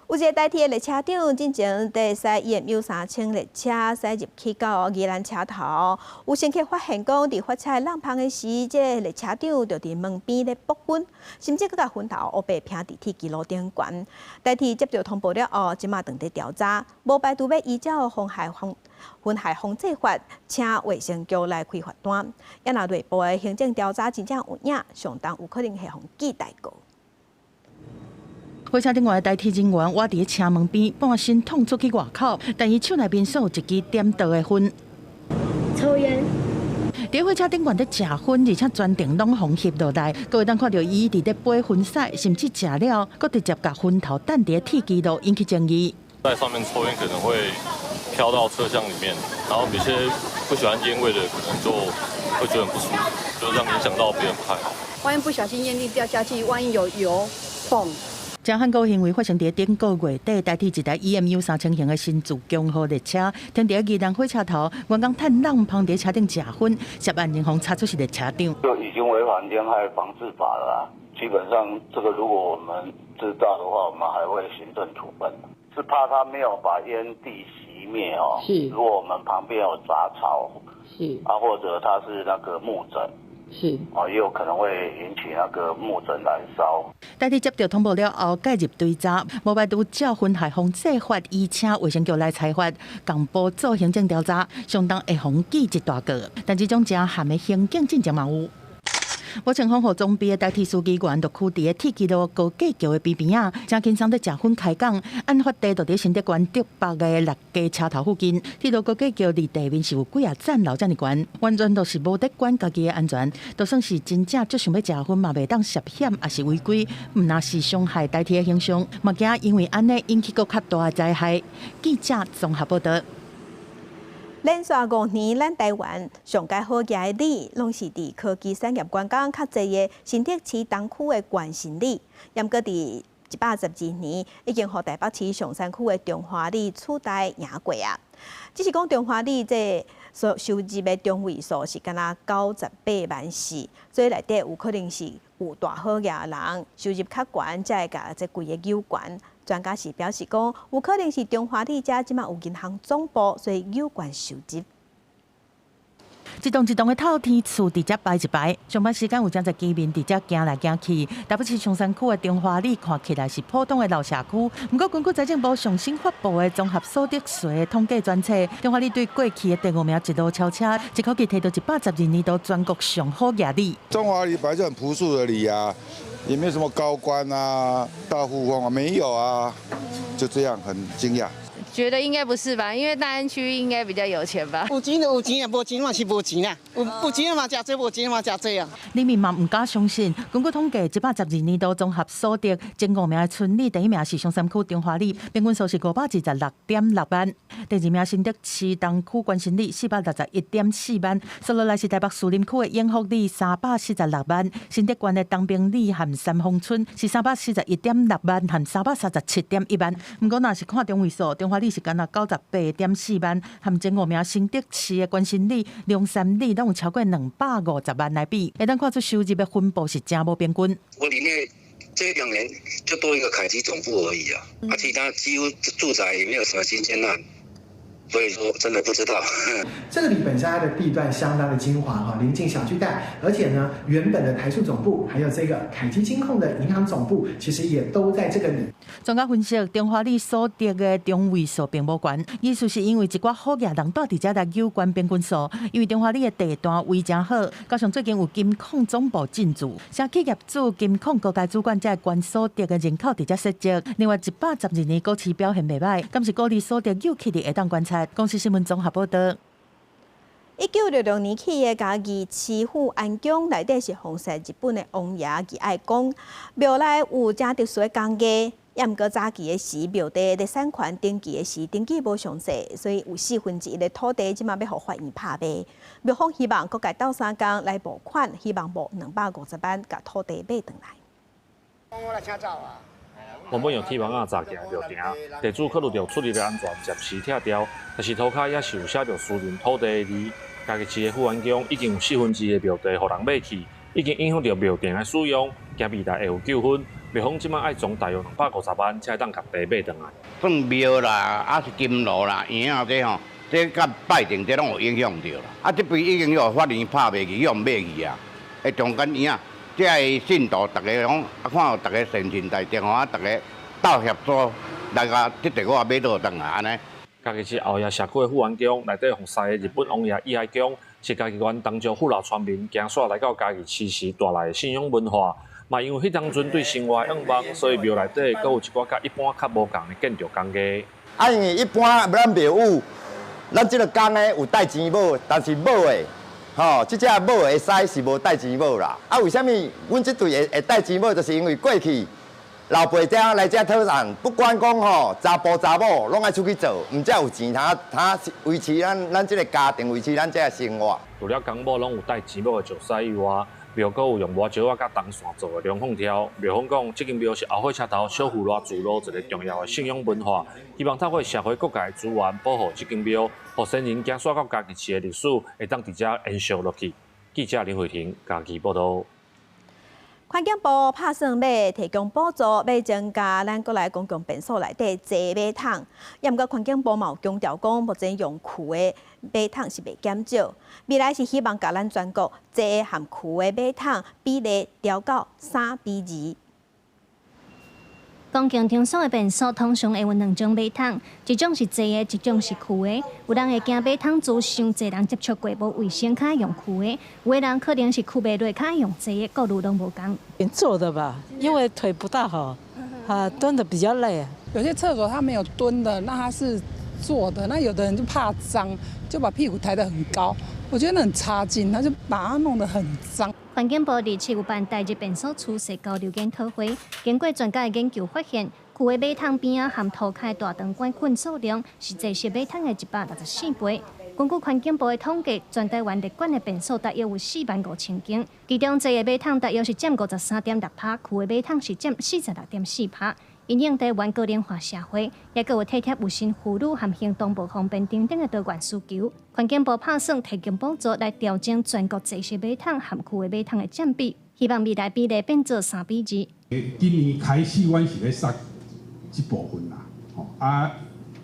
有一个台鐵的列車長進前佇駛 EMU 3000列車駛入去到宜蘭車頭，有乘客發現講，佇發車挵芳的時，這个列車長就佇門邊咧爆薰，甚至閣共薰頭烏白拚佇鐵支路頂懸。台鐵接著通報了後，這馬正佇調查，無排除欲依照妨害風薰害防制法，請衛生局來開罰單。抑若內部的行政調查真正有影，相當有可能會予記大過。火車頂懸的台鐵人員倚佇車門邊，半身挵出去外口，但伊手內面煞有一支點著的薰。抽菸。佇火車頂懸咧食薰，而且全程攏予翕落來，閣會當看著伊佇咧撥薰屎，甚至食了，閣直接共薰頭擲佇鐵支路，引起爭議。在上面抽菸可能會飄到車廂裡面，然後有些不喜歡菸味的，可能就會覺得很不舒服，就這樣影響到別人不太好。萬一不小心菸蒂掉下去，萬一有油，嘣！這項個行為發生佇頂個月底，台鐵一台 EMU 3000型的新自強號列車，停佇宜蘭火車頭，員工趁挵芳佇車頂食薰，涉案人予查出是列車長。就已經違反煙害防治法了，基本上這個如果我們知道的話，我們還會行政處分。是怕他沒有把煙蒂熄滅哦。是。如果我們旁邊有雜草，是啊，或者他是那個木枕。是，啊，也有可能會引起那個木枕燃燒。台鐵接著通報了後，介入追查，無排除照薰害防制法，移請衛生局來裁罰，共部做行政調查，相當會予記一大過。但這種誠譀的行徑進前嘛有。無穿防護裝備的台鐵司機員就坵佇鐵支路高架橋的邊邊仔，誠輕鬆佇食薰開講。案發地就佇新德縣竹北的六家車頭附近，鐵路高架橋離地面是有幾仔層樓遮爾懸，完全就是無佇管家己的安全。就算是真正足想欲食薰，嘛袂當涉險，抑是違規，毋但是傷害台鐵的形象，嘛驚因為按呢引起閣較大的災害。記者綜合報導。連續5年，咱台灣上蓋好額的里，攏是佇科技產業觀光較濟的新竹市東區的關新里。毋過佇112年，已經予台北市松山區的中華里取代贏過啊。只是講中華里這所收入的中位數是敢若98萬4，所以內底有可能是有大好額的人收入較懸，才會共這規个扭懸。專家是表示講，有可能是中華里遮這馬有銀行總部，所以有關收入。一棟一棟的透天厝佇遮排一排，上班時間有誠濟居民佇遮行來行去。台北市松山區的中華里看起來是普通的老社區，毋過根據財政部上新發布的綜合所得稅統計專冊，中華里對過去的第五名一路超車，一口氣提到112年度全國上好額里。中華里本來就很樸素的里啊，也沒有什麼高官啊、大富翁啊，沒有啊，就這樣，很驚訝。覺得應該不是吧？因為大安區應該比較有錢吧。有錢就有錢啊，無錢嘛是無錢啊。有錢嘛誠濟，無錢嘛誠濟啊。里民嘛毋敢相信，根據統計，112年度綜合所得前五名的村里，第一名是松山區中華里，平均數是526.6萬；第二名新竹市東區關新里461.4萬；紲落來是台北士林區的永福里346萬；新竹縣的東平里和三峰村是341.6萬和337.1萬。毋過若是看中位數，中華里是敢若98.4萬，和前五名新竹市的關新里、龍山里攏有超過250萬來比，會當看出收入的分布是誠無平均。我裡面這2年就多一個凱基總部而已啊，啊，其他幾乎住宅也沒有什麼新建案，所以說真的不知道。這裡本身它的地段相當的精華哈，臨近小巨蛋，而且呢，原本的台塑總部，還有這個凱基金控的銀行總部，其實也都在這個裡。專家分析，中華里所得的中位數並無懸，意思是因為一寡好額人蹛佇遮來有關平均數，因為中華里的地段位誠好，加上最近有金控總部進駐，啥企業主金控高階主管才會懸所得的人口佇遮設籍。另外，112年股市表現袂䆀，敢是股利所得有起佇會當觀察。公視新聞綜合報導。1966年起的嘉義市府安宮內底是奉祀日本的王爺義愛公，廟內有誠特殊的工藝，也毋過早期的時廟地的產權登記的時登記無詳細，所以有1/4的土地這馬欲予法院拍賣。廟方希望各界鬥相共來募款，希望募250萬，共土地買轉來。原本用鐵網仔閘起來廟埕，地主考慮著出入的安全，暫時拆掉。但是塗跤也是有寫著私人土地的字。嘉義市的富安宮已經有1/4的廟地予人買去，已經影響著廟埕的使用，驚未來會有糾紛。廟方這馬愛籌大約250萬，才會當共地買轉來。算廟啦，啊是金爐啦、嬰仔這吼，這佮拜殿這攏有影響著啦。啊，這邊已經予法院拍賣去，予人買去啊。欸，中間嬰仔，這个信徒逐家攏啊，看有逐家善心大德吼，啊，逐家鬥協助來共這地我也買倒轉來按呢。嘉義市後野社區的富安宮內底奉祀的日本王爺義哀公，是嘉義縣東石父老村民行徙來到嘉義市時帶來的信仰文化。嘛，因為彼當陣對生活的願望，所以廟內底閣有一寡佮一般較無仝的建築工藝。啊，因為一般咱廟宇，咱這个工的有戴錢帽，但是帽的，吼，這隻帽會使是無戴錢帽啦。啊，為啥物阮這隊會會戴錢帽？就是因為過去老輩遮來遮討錢，不管講吼查埔查某，攏愛出去做，毋才有錢通通維持咱咱這个家庭，維持咱這个生活。除了公母攏有戴錢帽的石獅以外，廟閣有用麻石仔佮銅線做的龍鳳柱。廟方講，這間廟是後火車頭小富賴聚落一个重要的信仰文化，希望透過社會各界的資源保護這間廟，予先人行徙到嘉義市的歷史會當佇遮延續落去。記者林慧婷嘉義報導。環境部拍算欲提供補助，欲增加咱國內公共便所內底坐馬桶。也毋過環境部嘛有強調講，目前用跍的馬桶是袂減少，未來是希望共咱全國坐和跍的馬桶比例調到3比2。公共場所的便所通常會有兩種馬桶，一種是坐的，一種是跍的。有人會驚馬桶跙傷濟人接觸過無衛生，較愛用跍的；有的人可能是跍袂落，較愛用坐的，顧慮攏無仝。坐的吧，因為腿不大好，啊，蹲的比較累。有些廁所它沒有蹲的，那它是坐的，那有的人就怕髒，就把屁股抬得很高，我覺得那很差勁，他就把它弄得很髒。環境部二七有辦台日便所趨勢交流研討會，經過專家的研究發現，跍的馬桶邊仔和塗跤大腸桿菌數量是坐式馬桶的164倍。根據環境部的統計，全台灣列管的便所大約有4萬5千間，其中坐的馬桶大約是佔53.6%，跍的馬桶是佔46.4%。因應台灣高齡化社會，也閣有體貼有身婦女和行動無方便等等的多元需求。環境部拍算提供補助來調整全國坐式馬桶和跍的馬桶的佔比，希望未來比例變做3比2。今年開始，阮是咧殺這部分啦，吼啊，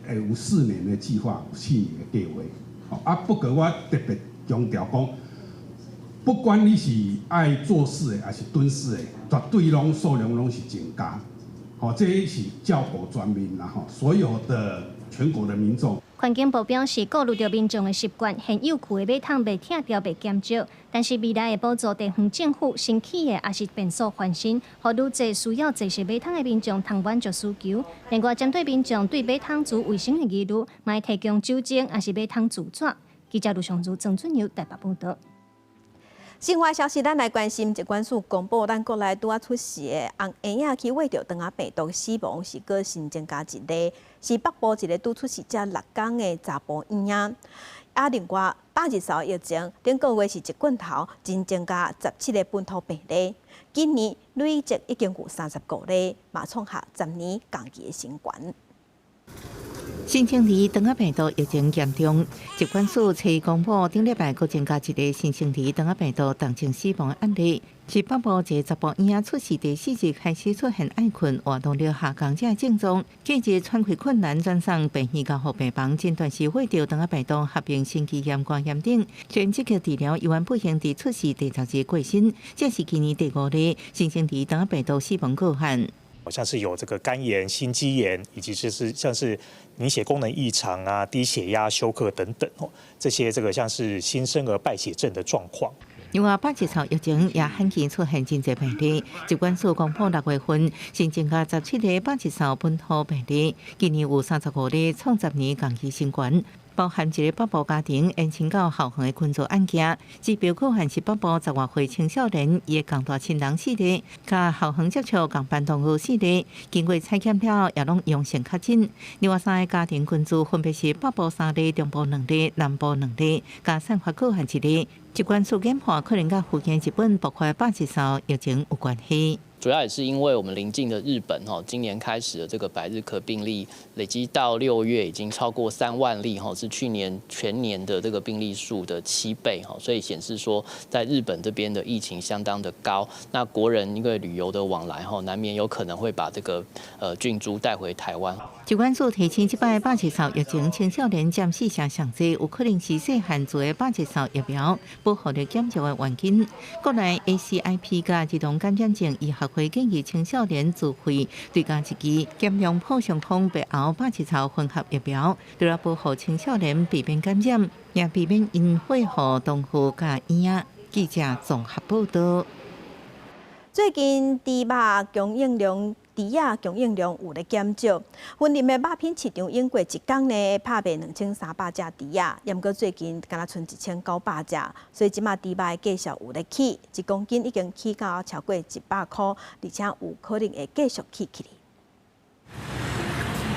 會有4年的計劃，有4年的計劃，吼啊。不過我特別強調講，不管你是愛坐式的，還是蹲式的，絕對攏數量攏是增加。吼，這是效果全面啦，吼，所有的全國的民眾。環境部表示，顧慮著民眾的習慣，現有跍的馬桶袂拆掉、袂減少，但是未來會補助地方政府新起的，抑是便所翻新，予愈濟需要坐式馬桶的民眾通滿足需求。另外，針對民眾對馬桶跙衛生的疑慮，嘛會提供酒精，抑是馬桶跙紙。記者盧尚如、曾俊佑台北報導。新聞消息，咱來關心疾管署公布，咱國內拄仔出世的紅嬰仔去秽著腸仔病毒死亡是閣新增加一例，是北部一个拄出世才6工的查埔嬰仔。啊，另外百日嗽疫情，頂個月是一棍頭，新增加17个本土病例，今年累計已經有35例，嘛創下10年仝期的新懸。新生兒腸仔病毒疫情嚴重，疾管署揣公布頂禮拜閣增加一例新生兒腸仔病毒重症死亡案例，是北部一个查埔嬰仔出世第四日開始出現愛睏、活動力下降這个症狀，隔日喘氣困難，轉送病院加護病房，診斷是血著腸仔病毒合併心肌炎、肝炎等，雖然積極治療，猶原不幸佇出世第十日過身，這是今年第五例新生兒腸仔病毒死亡個案。好像是有這個肝炎、心肌炎，以及就是像是凝血功能異常啊、低血壓、休克等等哦，這些這個像是新生兒敗血症的狀況。另外，百日咳疫情也罕見出現真濟病例，疾管署公布六月份新增加17例百日咳本土病例，今年有35例創10年同期新高，包含一个北部家庭延伸到校園的群聚案件，指標個案是北部10外歲青少年伊的仝大親人四例，佮校園接觸仝班同學四例，經過採檢了也攏陽性確診。另外三个家庭群聚分別是北部三例、中部兩例、南部兩例，佮散發個案一例。疾管署研判可能佮福建日本爆發百日咳疫情有關係。主要也是因為我們鄰近的日本，哈，今年開始的這個百日咳病例累積到6月已經超過3萬例，哈，是去年全年的這個病例數的7倍，哈，所以顯示說在日本這邊的疫情相當的高。那國人因為旅遊的往來，哈，難免有可能會把這個菌株帶回台灣。疾管署提醒，這擺百日咳疫情青少年佔四成上濟，有可能是細漢注的百日咳疫苗保護力減弱的原因。國內 ACIP 佮兒童感染症醫學會建議青少年自費追加一劑減量破傷風白喉百日咳混合疫苗，除了保護青少年避免感染，也避免𪜶禍予同學佮嬰仔。記者綜合報道。最近豬肉供應量，豬仔供應量有咧減少，雲林的肉品市場永過一工呢，拍賣2300隻豬仔，毋過最近敢若賰1900隻，所以這馬豬肉的價數有咧起，1公斤已經起到超過100箍，而且有可能會繼續起起來。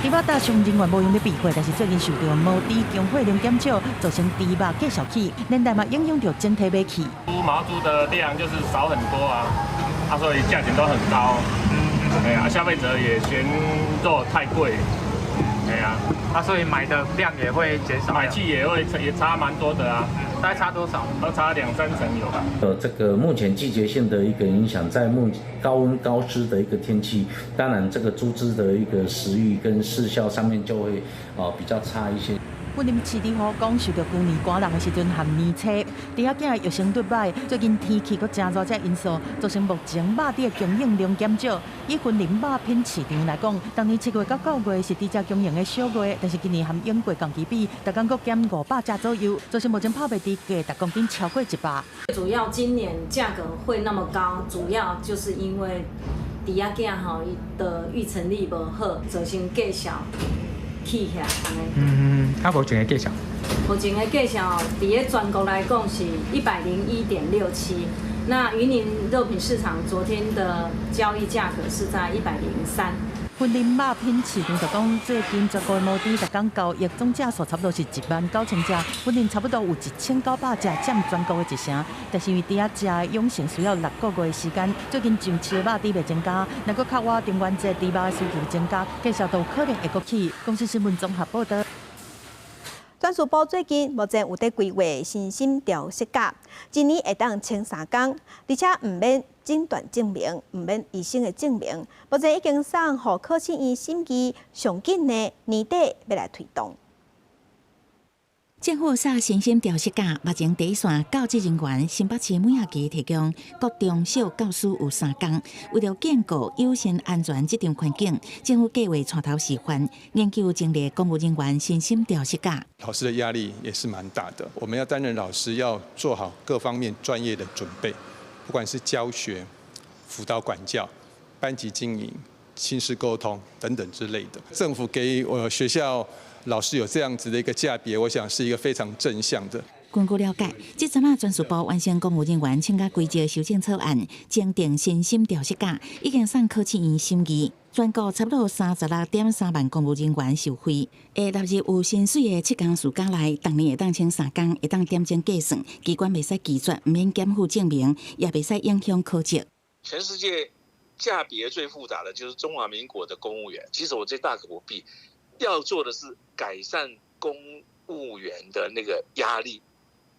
豬肉大商人員無閒咧備貨，但是最近受著毛豬供貨量減少，造成豬肉價數起，連帶嘛影響著整體買氣。豬毛豬的量就是少很多啊，啊，所以價錢都很高。哎呀，消費者也嫌肉太貴，哎呀，啊，所以買的量也會減少，買氣也會也差蠻多的啊，大概差多少？都差兩三成有吧。這個目前季節性的一個影響，在目高溫高濕的一個天氣，當然這個豬隻的一個食慾跟視效上面就會比較差一些。雲林飼豬戶講，受著舊年寒冷的時陣和年初，豬仔囝育成率䆀，最近天氣閣誠熱，這因素造成目前肉豬的供應量減少。以雲林肉品市場來講，當年7月到9月是豬隻供應的小月，但是今年和往過同期比，逐工閣減500隻左右，造成目前拍賣豬價逐公斤超過100。主要今年價格會那麼高，主要就是因為豬仔囝吼伊的育成率無好，造成價數起起來按呢。嗯，啊，目前的價數。目前的價數，佇咧全國來講是101.67。那雲林肉品市場昨天的交易價格是在103。雲林肉品市場就講，最近全國毛豬逐工交易總隻數差不多是1萬9千隻，雲林差不多有1900隻，佔全國的一成。但是因為豬仔食的養成需要6個月的時間，最近上市的肉豬袂增加，若閣較倚中元節豬肉的需求增加，價數都有可能會閣起。公視新聞綜合報導。專事部最近目前有佇規劃身心調適假，一年會當請3工，而且毋免診斷證明，毋免醫生的證明。目前已經送予考試院審議，上緊呢年底欲來推動。政府殺身心調適假，目前第一線教職人員新北市每學期提供國中小教師有3工。為著建構友善安全職場環境，政府計劃帶頭示範，研究成立公務人員身心調適假。老師的壓力也是蠻大的，我們要擔任老師，要做好各方面專業的準備，不管是教學、輔導、管教、班級經營、親師溝通等等之類的。政府給我學校老師有這樣子的一個假別，我想是一個非常正向的。根據了解，這陣仔專事部完成公務人員請假規則修正草案，增訂身心調適假，已經送考試院審議。全國差不多36.3萬公務人員受惠，會納入有薪水的7工事假內，逐年會當請3工，會當點鐘計算，機關袂使拒絕，毋免檢附證明，也袂使影響考績。全世界假別最複雜的就是中華民國的公務員，其實我這大可不必。要做的是改善公務員的那個壓力，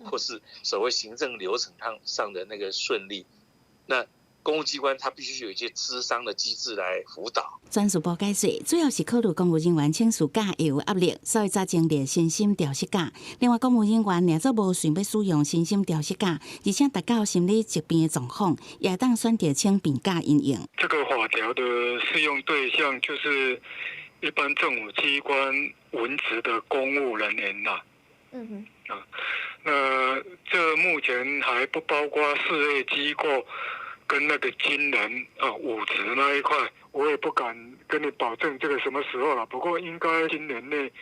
或是所謂行政流程上的那個順利。那公務機關它必須有一些諮商的機制來輔導。專事部解釋，主要是考慮公務人員請事假會有壓力，所以才增列身心調適假。另外，公務人員若做無想欲使用身心調適假，而且達到心理疾病的狀況，也會當選擇請病假因應。這個法條的適用對象就是一般政府機關文職的公務人員啦。嗯哼。啊，那這目前還不包括事業機構。跟那個軍人啊，武職那一塊，我也不敢跟你保證這個什麼時候了。不過應該今年內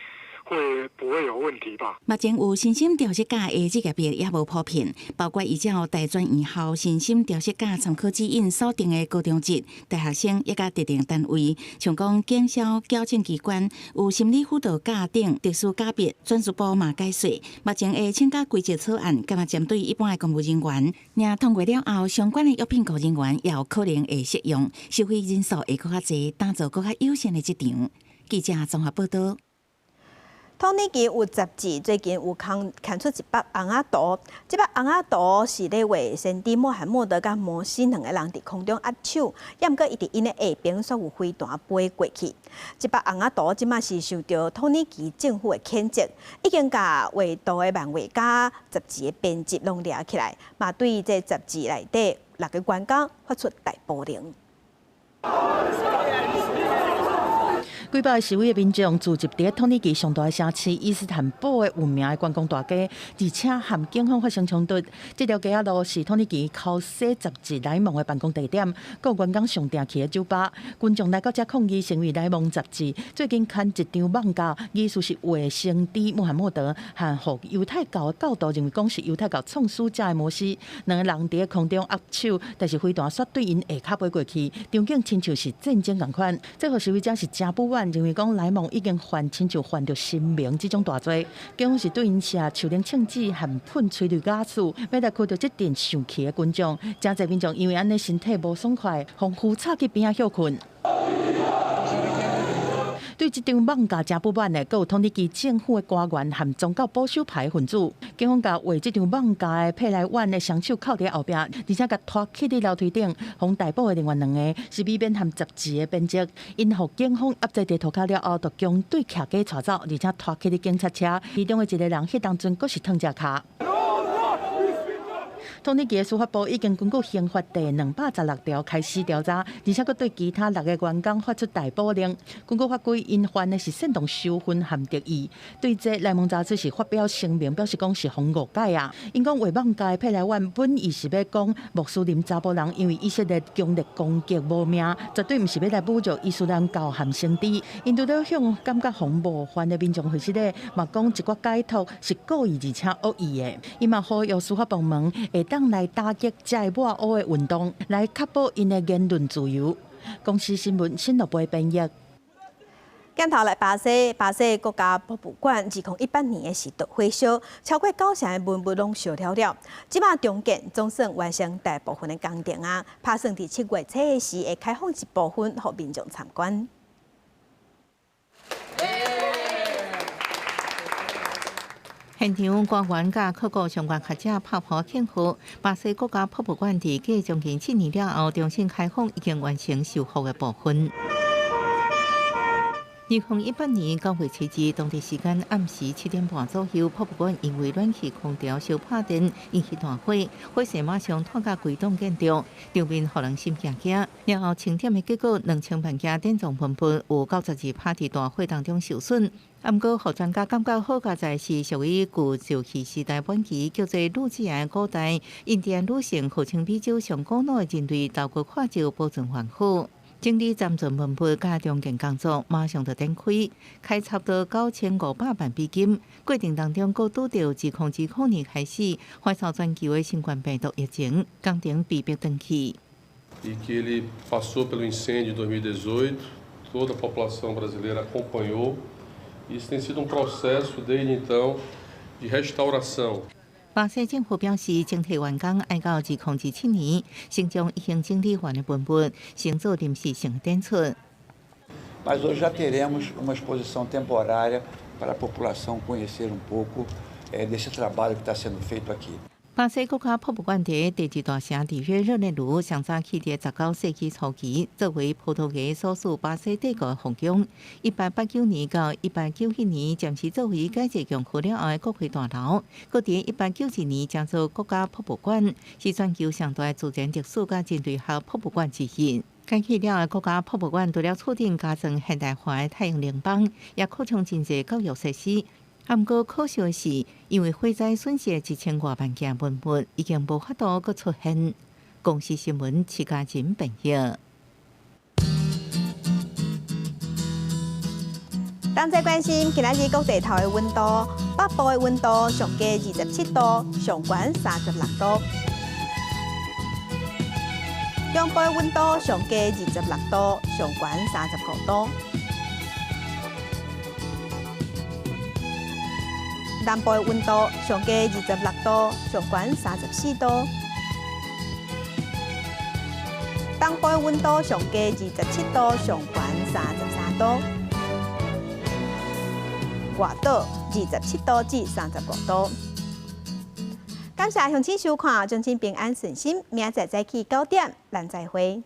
會不會有問題吧？目前有身心調適假的職業別也無普遍，包括依照大專院校身心調適假參考指引所定的高中職、大學生以及特定單位，像講警消矯正機關有心理輔導假等特殊假別，專事部嘛解釋，目前的請假規則草案，敢若針對一般的公務人員，若通過了後，相關的約聘雇人員也有可能會適用，受惠人數會閣較濟，打造閣較友善的職場。記者綜合報道。土耳其有雜誌最近有刊刊出一幅尪仔圖，這幅尪仔圖是咧畫先知穆罕默德佮摩西兩个人佇空中握手，也毋過伊佇𪜶的下爿煞有飛彈飛過去。這幅尪仔圖這馬是受著土耳其政府的譴責，已經共畫圖的漫畫家、雜誌的編輯攏掠起來，嘛對這雜誌內底六个員工發出逮捕令。幾百个示威的民眾聚集佇土耳其上大的城市伊斯坦堡的有名的觀光大街，而且和警方發生衝突。這條街仔路是土耳其口西雜誌萊蒙的辦公地點，閣有員工上定去的酒吧。群眾來到這抗議，成為萊蒙雜誌最近刊一張漫畫，意思是畫先知穆罕默德和予猶太教的教徒認為講是猶太教創始者的摩西，兩个人佇空中握手，但是飛彈煞對𪜶下跤飛過去，場景親像是戰爭仝款。這予示威者是誠不滿。認為講萊蒙已經犯親像犯著神明這種大罪，警方是對𪜶射樹奶槍子和噴催淚瓦斯，欲來驅著這陣生氣的群眾。誠濟民眾因為按呢身體無爽快，予扶插去邊仔歇睏。對這張漫畫誠不滿的，閣有土耳其政府的官員和宗教保守派分子，警方共畫這張漫畫的佩萊萬的雙手銬佇後壁，而且共拖去佇樓梯頂，予逮捕的另外兩个是美編和雜誌的編輯，𪜶予警方壓制佇塗跤了後，就將對徛家帶走，而且拖去佇警察車，其中的一个人彼當陣閣是燙隻跤。土耳其的司法部已經根據刑法第216條開始調查，而且閣對其他六个員工發出逮捕令。根據法規，𪜶犯的是煽動仇恨和敵意。對這萊蒙雜誌是發表聲明，表示講是予誤解啊。𪜶講畫漫畫的佩萊萬本意是欲講穆斯林查埔人因為以色列強烈攻擊無命，絕對毋是欲來侮辱伊斯蘭教和先知。𪜶除了向感覺予冒犯的民眾回釋咧，嘛講一寡解讀是故意而且惡意的。伊嘛呼籲司法部門會當來打擊這个抹烏的運動，來確保𪜶的言論自由。公視新聞新樂貝編譯。鏡頭來巴西，巴西國家博物館2018年的時著火燒，超過九成的文物攏燒了了。這馬重建總算完成大部分的工程啊，拍算佇7月初的時會開放一部分予民眾參觀。現場官員佮考古相關學者拍噗慶賀，巴西國家博物館佇過將近7年了後重新開放，已經完成修復的部分。2018年9月7日，當地時間暗時7點半左右，博物館因為暖氣空調燒拍電，引起大火，火勢馬上拖到規棟建築，場面予人心驚驚。然後清點的結果，2000萬件典藏文物有92%佇大火當中受損。毋過，予專家感覺好佳哉是屬於舊石器時代晚期，叫做魯智亞古代印第安女性，號稱美洲上古老的人類頭骨化石保存完好。整理暫存文物佮重建工作馬上就展開，開差不多9500萬美金。過程當中，閣拄著2020年開始發燒全球的新冠病毒疫情，工程被迫斷去。 E que ele passou pelo incêndio em 2018, toda a população brasileira acompanhou. Isso tem sido um processo desde então de restauração. 巴西政府表示，整體完工愛到2027年，先將已經整理完的文物先做臨時性展出。Mas hoje já teremos uma exposição temporária para a população conhecer um pouco desse trabalho que está sendo feito aqui. 巴西國家博物館佇第二大城里約熱內盧，上早起佇19世紀初期，作為葡萄牙所屬巴西帝國的皇宮。1889年到1891年，暫時作為改制共和了後的國會大樓。閣佇1892年，成做國家博物館，是全球上大自然歷史佮人類學博物館之一。蓋起了後，國家博物館除了厝頂加裝現代化的太陽能板，也擴充真濟教育設施。啊，毋過可惜的是，因為火災損失1000外萬件文物，已經無法度閣出現。公視新聞徐嘉仁編譯。同齊關心今仔日各地頭的溫度，北部的溫度上低27度，上懸36度；中部的溫度上低26度，上懸35度。南部的溫度上低26度，上懸34度；東部的溫度上低27度，上懸33度；外島27度至35度。感謝鄉親收看，祝恁平安順心，明仔載早起9點，咱再會。